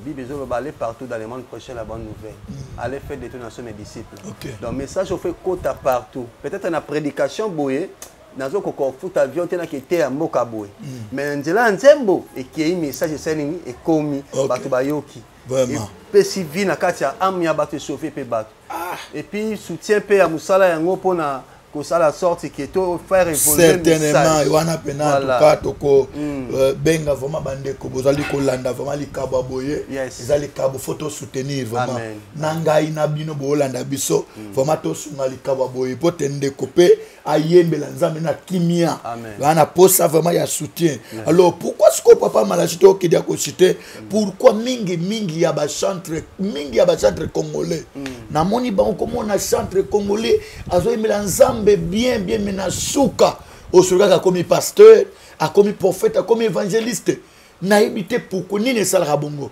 Bible ezoloba, aller partout dans le monde prêcher la bonne nouvelle. Aller faire de toutes nations mes disciples. Donc message au fait kota partout. Peut-être na prédication boye, nazo kokofuta avion te na kete ya mboka boye. Mais nzela nzembo ekei message esali nini ekomi bato bayoki. Vraiment. Epesi vie na kati ya âme ya bato, esauve pe bato. Et puis soutien pe ya mosala yango mpona kosala sorte ke to faire évoluer Certainement, message. wana pena en tout Voilà. cas toko benga vraiment bandeko bozali kolanda vraiment likabo ya boye. Yes. Eza likabo, faut to soutenir vraiment. Amen. Na ngai na bino bolanda biso, vraiment tosunga likabo ya boye po te ndeko pe ayembela Nzambe na kimia. Amen. Wana posa vraiment ya soutien. Alors pourquoi ce que papa Malasi to kidi ko citer, pourquoi mingi mingi ya ba chantre, mingi ya ba chantre congolais? Namoni bango komona chantre congolais azoyembela Nzambe bien bien, mais na suka osolokaka akomi pasteur, akomi prophète, akomi évangéliste. Nayebi te pourquoi nini esalaka bongo.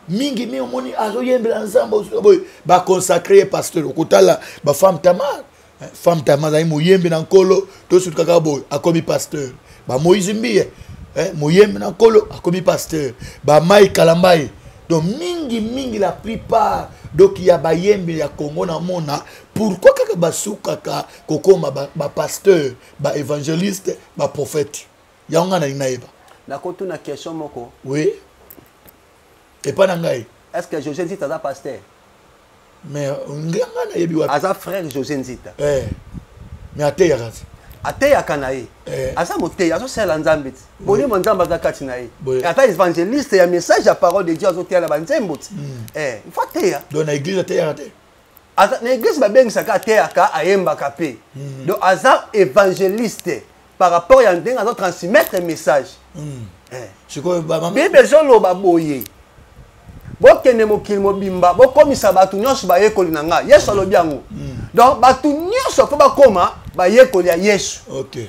Mingi mingi omoni azoyembela Nzambe, osoloka boye baconsacre ye pasteur. Okotala bafemme Tamar, hein, femme Tamar azali moyembi na Nkolo, tosutuka kaka boye akomi pasteur. Bamoïse Mbiye, hein, moyembi na Nkolo akomi pasteur. Bamai Kalambai. Donc mingi mingi, la plupart donc ya bayembi ya Congo na mona, pourquoi kaka basukaka kokoma ba pasteur, ba évangéliste, ba prophète? Yango nga nalingi nayeba. Nakotuna question moko. Oui, epa na ngai. Est-ce que José Nzita aza pasteur? Mais nga nayebi wapi. Aza frère José Nzita. Eh, mais ateyaka te. Ateyaka na ye. Eh. Aza moteyi, azosala Nzambe ti molimo Nzambe aza kati na ye. Boye. Ata évangéliste ya message ya parole de Dieu, azoteya na banzembo ti. Eh, il faut ateya. Donc na église ateyaka te? Aza na église, babengisaka, ateyaka, ayembaka mpe. Donc aza évangéliste par rapport ya ndenge azotransmettre message. Eh. Sikoyo bamama Bible ezoloba boye: bokende mokili mobimba, bokomisa bato nyonso bayekoli na ngai. Yesu alobi yango. Donc bato nyonso faut bakóma bayekoli ya Yesu.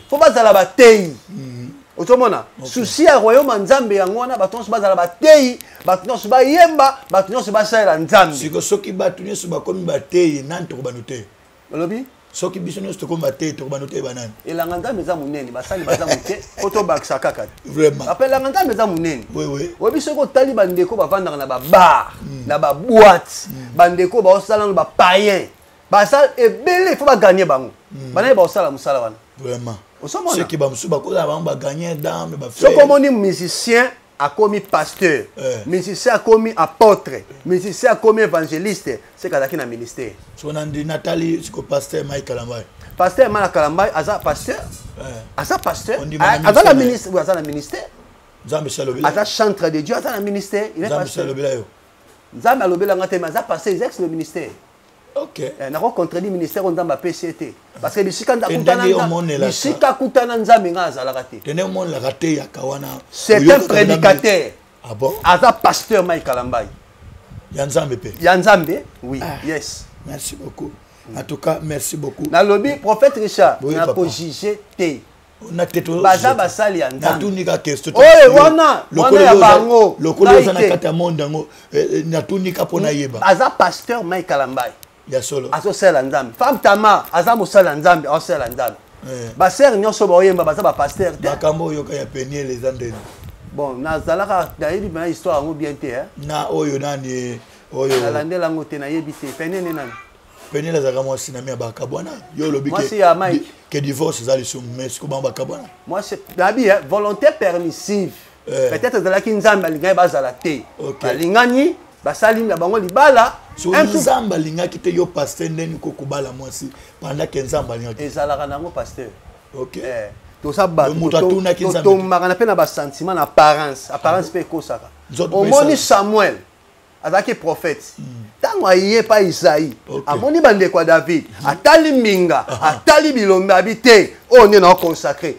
Faut bazala bateyi. Ozomona, souci ya royaume ya Nzambe yango wana: bato nyonso bazala bateyi, bato nyonso bayemba, bato nyonso basalela Nzambe. Siko soki bato nyonso bakomi bateyi, nani tokobanda te? Olobi? Soki biso nyonso tokomi bateyi, tokobanda te banani? Elanga Nzambe eza monene, basali baza moke, po tobakisa kaka te. Vraiment. Ape elanga Nzambe eza monene. Oui, oui. Oyebi, soki otali bandeko bavandaka na babar, na baboîte, bandeko baosala nano bapayen, baza ebele, faut bagagner bango. Banani baosala mosala wana? Vraiment. Ozomona? Soki bamosusu bakozala bango bagagner dame. Soki omoni musicien akomi pasteur, Eh. musicien akomi apôtre, musicien akomi évangéliste, seke azalaki na ministère. So nandi natali siko pasteur Mike Kalambai. Pasteur Mike Kalambai aza pasteur. Aza pasteur. Ondima na Aza na ministère. ministère, oui, aza na ministère. Nzambe si alobela. Aza chantre de Dieu, aza na ministère, il est Nzambe si pasteur. alobela yo. Nzambe alobelanga te, mais aza pasteur, il exerce le ministère. Ok. Nako contredire ministère oyo Nzambe apesi ye te, parce que bisika Te ndenge omonelaka. Bisika akutana Nzambe, nga azalaka te. Tene omonelaka te yaka wana. C'est un Oyokaka prédicateur. Ah bon? Aza pasteur Mike Kalambayi. Ya Nzambe mpe? Ya Nzambe, oui. Yes. Merci beaucoup. En tout cas, merci beaucoup. Nalobi, prophète Richard, Oui, papa. nakojuge te. Na te to- Baza basali ya Nzambe. Natuni ka question. Oyo, wana, Lokolo wana ya bango. lokolo Ngai oza na te. kati ya monde yango, natuni ka mpo nayeba. Aza pasteur Mike Kalambayi. Ya solo. Azosalela Nzambe. Femme Tama aza mosala ya Nzambe, azosalela Nzambe. Basere nyonso baoyemba baza bapaster te. Makambo oyoka ya Peniel eza ndeni? Bon, nazalaka nayebi mpena histoire yango bien te, hein. Na oyo nani oyo? Nalandela yango te, nayebi te. Peniel nani? Peniel azalaka mwasi na mi ya bakabwana. Yo olobi Mwasi ya Mike. Ke divorce eza lisumu, mais siko bango bakabwana. Mwasi nabi, hein, volonté permissive. Peut-être ezalaki Nzambe alingaki bazala te. Balingani, basali na bango libala. So Un tout- Nzambe alingaki te, yo pasteur ndeni kokobala mwasi pendant ke Nzambe alingaki? Ezalaka nango, pasteur. Ok. Toza bato. Moto atunaki Nzambe te. Totombaka na mpe na basentiment, na apparence. Apparence mpe ekosaka. Nzoto mpe Omoni esala. Samuel azalaki prophète. Ntango aye pa Isaïe, amoni bandeko ya David, atali mbinga, atali bilombe, abi te, oyo nde na consacré.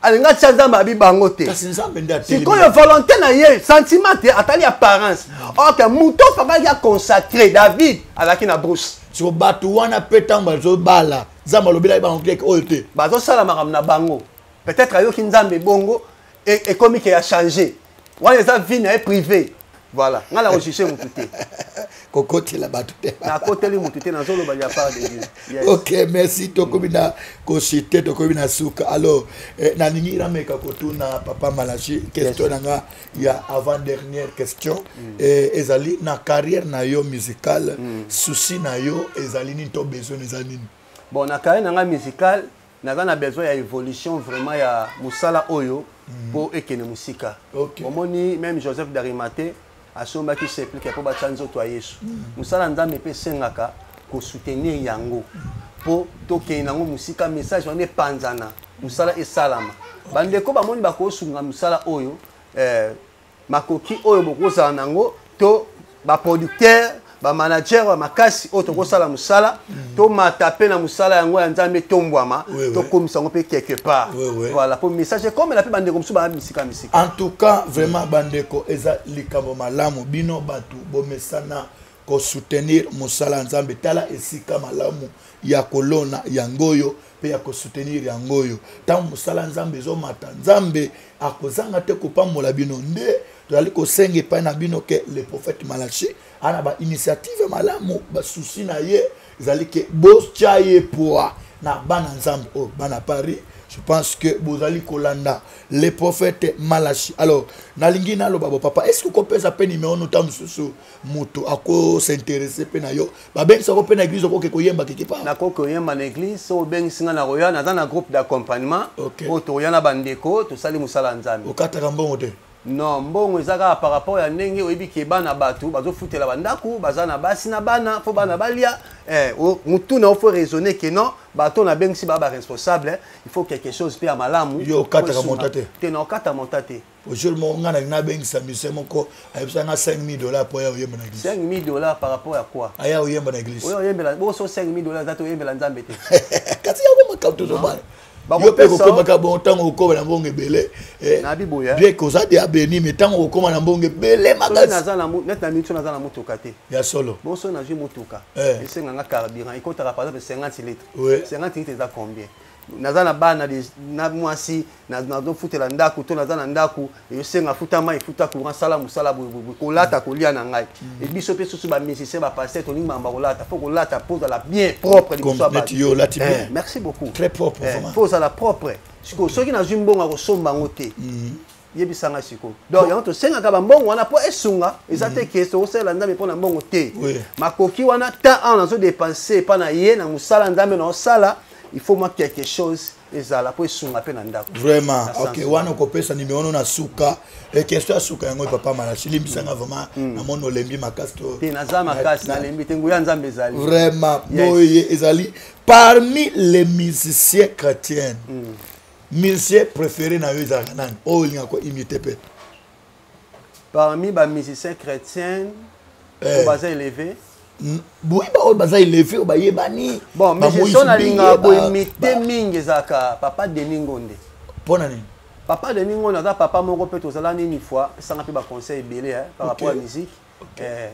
Alingi atia Nzambe, abi bango te. Kasi Nzambe nde atelemi. Sikoyo volonté na ye, sentiment te, atali apparence. Ok, moto fakaki aconsacré David azalaki na brousse. Siko bato wana mpe ntango bazobala, Nzambe alobelaki bango te oyo te? Bazosala makambo na bango. Peut-être ayoki Nzambe bongo, ekomi ke ya changer. Wana eza vie na ye privé. Voilà, nga na kojuge motu te. Kokotela bato te. Nakoteli motu te, nazoloba ya part de Dieu. Yes. Ok, merci. Tokomi na kosite, tokomi na suka. Alors, nalingi nameka kotuna papa Malachi question na nga ya avant dernière question. Ezali na carrière na yo musicale, souci na yo ezali nini to besoin ezali nini? Bon, na carrière na nga musicale, naza na besoin ya évolution vraiment ya mosala oyo mpo ekende mosika. Omoni, même Joseph d'Arimathée asombaki sépulcre mpo batya nzoto ya Yesu. Mosala Nzambe mpe esengaka kosoutenir yango mpo tokende nango mosika, message wana epanzana, mosala esalama. Bandeko bamoni bakosunga mosala oyo, makoki oyo bokozala nango, to baproducteur, bamanager ya makasi oyo tokosala mosala, tomata mpe na mosala yango ya Nzambe, tombwama, tokomisa yango mpe quelque part. Voilà, po message ekomela mpe bandeko mosusu baya misika misika. En tout cas, vraiment, bandeko, eza likambo malamu. Bino bato bomesana kosoutenir mosala ya Nzambe, tala esika malamu ya kolona yango oyo mpe ya kosoutenir yango oyo. Ntango mosala ya Nzambe ezomata, Nzambe akozanga te kopambola bino. Nde tozali kosenga epai na bino ke le prophète Malachi ana bainitiative malamu, basusi na ye ezali ke botya ye poa na bana Nzambe oyo bana Paris. Je pense que bozali kolanda le prophète Malachi. Alors, nalingi naloba bo papa, est ce que okopesa mpe nimero nota mosusu, moto akosinteresse mpe na yo, babengisako mpe na église, okoke koyemba quelque part? Nakoki koyemba na église. So obengisi nga na koya, naza na groupe d'accompagnement oyo tokoya na bandeko, tosali mosala ya Nzambe. Okataka mbongo te? Non, mbongo eza kaka par rapport ya ndenge oyebi ke bana bato bazofutela bandako, baza na basi na bana, fo bana balia. Mutu na yo fo raisonner ke non, bato nabengisi baa baresponsable, il faut quelque chose mpe ya malamu. Yo okataka Po esunga. monta te? Te, na okata monta te. Jour moko ngai nalingi nabengisa musicien moko, ayebisa nga 5000 $ po aya oyemba na église. 5000 $ par rapport ya quoi? Aya oyemba na église. Oyo oyembela boso, 5000 $ eza te, oyembela Nzambe te. Kasi yango makambo tozobala, yo mpe kokomaka bon, ntango okóma na mbongo ebele, Nabi boye. bien que oza déjà béni, mais ntango okóma na mbongo ebele makasi. Naza na neti na minute naza na motuka te. Ya solo. Bonso nazwi motuka, esenganga carburant, ekotaka par exemple 50 litres. 50 litres eza combien? Naza na bana, na mwasi, nazofutela ndako to naza na ndako, esenga futa mai, futa courant, sala mosala boyeboye, kolata, kolia na ngai. Ebiso mpe susu bamusicien, bapaster, tolingi makambo kolata, fo kolata mpo ozala bien propre liboso ya Neti yo olati bien. Merci beaucoup. Très propre, vraiment. Fo ozala propre. Sikoyo soki nazwi mbongo ya kosomba yango te, yebisanga sikoyo. Donc yango tosengaka bambongo wana mpo esunga. Eza te ke tokosalela Nzambe mpo na mbongo te. Makoki wana ta awa nazodepense epa na ye na mosala Nzambe na osala, il faut moi quelque chose. Ezala mpo esunga mpe na ndako. Vraiment, ok, wana okopesa nimero no na suka. E question ya suka yango, papa Malachi, limbisanga vraiment, namoni olembi makasi to. Te, naza makasi, nalembi te, nguya Nzambe ezali. Vraiment, boye ezali parmi les musiciens chrétiens, musicien préféré na yo ezalaka nani, oyo olingaka koimite mpe? Parmi bamusiciens chrétiens oyo baza élevé? Boye baoyo baza élevé, oyo bayebani. Bon, musicien nalingaka koimite mingi ezalaka papa Denis Ngonde. Mpo na nini? Papa Denis Ngonde aza papa moko mpe tozala nini fois, apesanga mpe baconseil ebele par rapport à musique,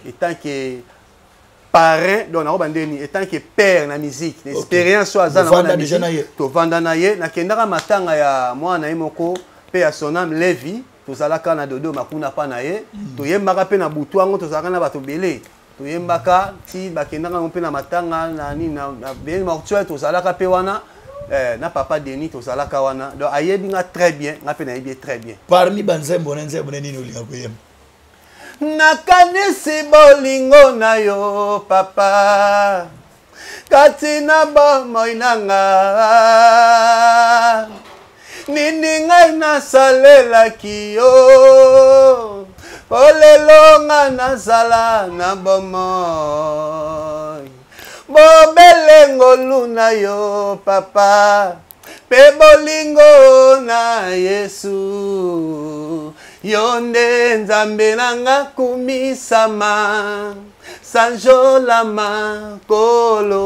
étant que parrain, donc nakoba ndeni, étant que père na musique, na expérience oyo aza na musique. Tovanda na ye, nakendaka matanga ya mwana na ye moko mpe ya son âme Levi, tozalaka na Dodoma kuna pa na ye, toyembaka mpe na butu yango, tozalaka na bato ebele, toyembaka ti bakendaka yango mpe na matanga na nini na veillée mortuaire, tozalaka mpe wana na papa Denis, tozalaka wana. Donc ayebi nga très bien, nga mpe nayebi ye très bien. Parmi banzembo na nzembo na nini olinga koyemba? Nakanisi bolingo na yo papa kati na bomoi na nga, nini ngai nasalelaki yo po lelo nga nazala na bomoi? Bobele ngolu na yo papa mpe bolingo na Yesu, yo nde Nzambe na nga, kumisama, sanjolama kolo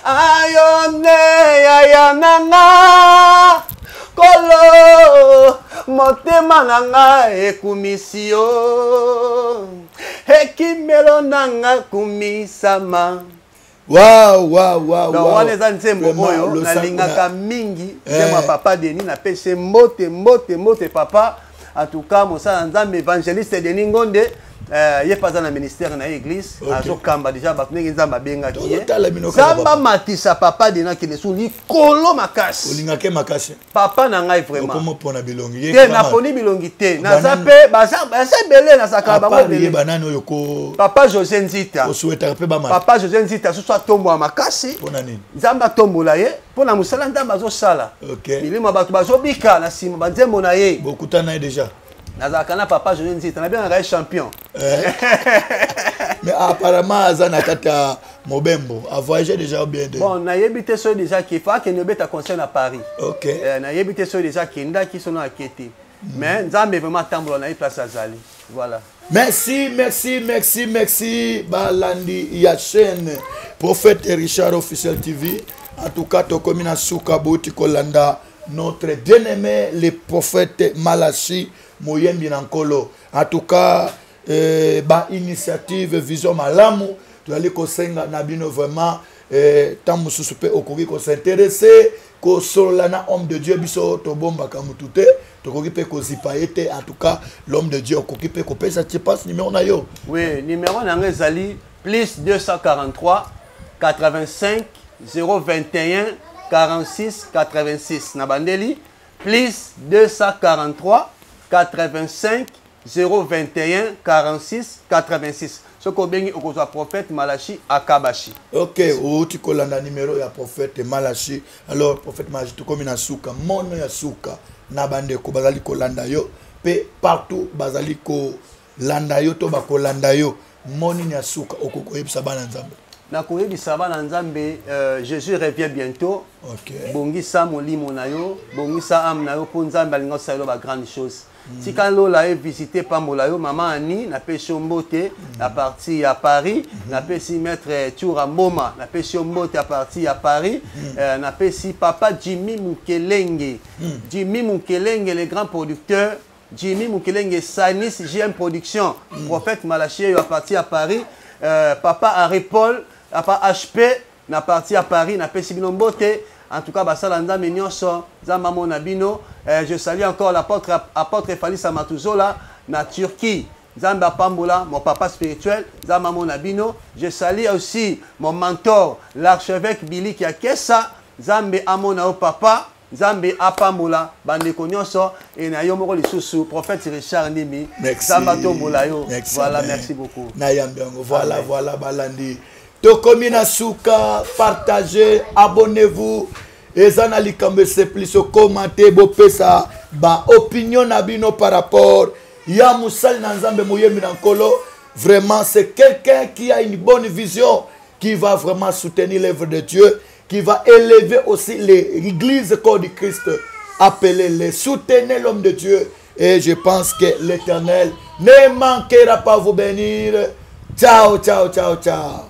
ayo nde yaya na nga kolo, motema na nga ekumisi yo, ekimelo na nga, kumisama. Wow. Donc wana eza nzembo oyo nalingaka mingi, nzembo ya papa Denis. Napesi mbote, mbote, mbote papa. En tout cas mosala Nzambe, évangéliste Denis Ngonde, ye mpe aza na ministère na ye, église, azokamba déjà bato ndenge Nzambe abengaki ye. Nzambe amatisa papa Denis, akende su likolo makasi. Olingake makasi. Papa na ngai vraiment. Okomopona bilongi. Te, naponi bilongi te, naza mpe baza ebele, nazalaka bango ebele. Banani oyo ko Papa José Nzita. Osouhaitaka mpe bamata? Papa José Nzita susu atombola makasi. Mpona nini? Nzambe atombola ye mpo na mosala Nzambe azosala, milimo ya bato bazobika na nsima banzembo na ye. Bokutana na ye déjà? Nazalaka na papa José Nzita, nabengaka ye champion. Mais apparemment aza na kati ya mobembo, avoyage déjà ou bien? Bon, nayebi te soki déjà ke fa akende obeta concert na Paris. Nayebi te soki déjà akendaki, sono ake te, mais Nzambe vraiment atambola na ye place azali, voilà. Merci, merci, merci, merci, balandi ya chaîne Prophète Richard Officiel TV. En tout cas, tokomi na suka. Bouti kolanda notre bien-aimé le prophète Malachi, moyembi na Nkolo. En tout cas, ba initiative, vision malamu, tozali kosenga na bino vraiment, ntango mosusu mpe okoki kos'intéresser kosolola na homme de Dieu. Biso tobombaka mutu te, tokoki mpe kozipa ye te. En tout cas, l'homme de Dieu, okoki mpe kopesa ti passe numéro na yo. Oui, numéro na yango ezali plus 243 85 021 46 86. Na bandeli, plus 243 85 021 46 86. Soki obengi, okozwa prophète Malachi Akabashi. Ok, outi kolanda numéro ya prophète Malachi. Alors prophète Malachi, tokomi na suka. Mono ya suka na bandeko bazali kolanda yo mpe partout bazali kolanda yo to bakolanda yo, monini ya suka okoki koyebisa bana Nzambe? Nakoyebisa bana Nzambe, Jésus revient bientôt. Bongisa molimo na yo, bongisa âme na yo, mpo Nzambe alinga osala yo bagrande chose. Tika lola evisite, pambola yo. Mama Ani, napesi yo mbote na partir ya Paris. Napesi maître Tura Mboma, napesi yo mbote à partir ya Paris. Napesi papa Jimmy Mukelenge, Jimmy Mukelenge le grand producteur, Jimmy Mukelenge Sanis JM Production, prophète Malachi oyo à partir ya Paris. Papa Harry Paul, papa HP na partir ya Paris, napesi bino mbote. En tout cas basala Nzambe nyonso, Nzambe amona bino. Je salue encore l'apôtre, apôtre Falisa Matuzola na Turquie. Nzambe apambola mon papa spirituel, Nzambe amona bino. Je salue aussi mon mentor, l'archevêque Billy Kiakesa. Nzambe amona yo papa, Nzambe apambola bandeko nyonso e na yo moko lisusu prophète Richard Ndimi. Nzambe atombola yo. Voilà, merci beaucoup. Nayambi yango. Voilà. Amen. Voilà balandi, tokomi na suka. Partagez, abonnez-vous. Eza na likambo esepelisi okoma te bopesa ba opinion na bino par rapport ya mosali na Nzambe moyembi na Nkolo. Vraiment, c'est quelqu'un qui a une bonne vision, qui va vraiment soutenir l'œuvre de Dieu, qui va élever aussi l'église corps du Christ. Appelez-les, soutenez l'homme de Dieu. Et je pense que l'Éternel ne manquera pas vous bénir. Ciao, ciao, ciao, ciao.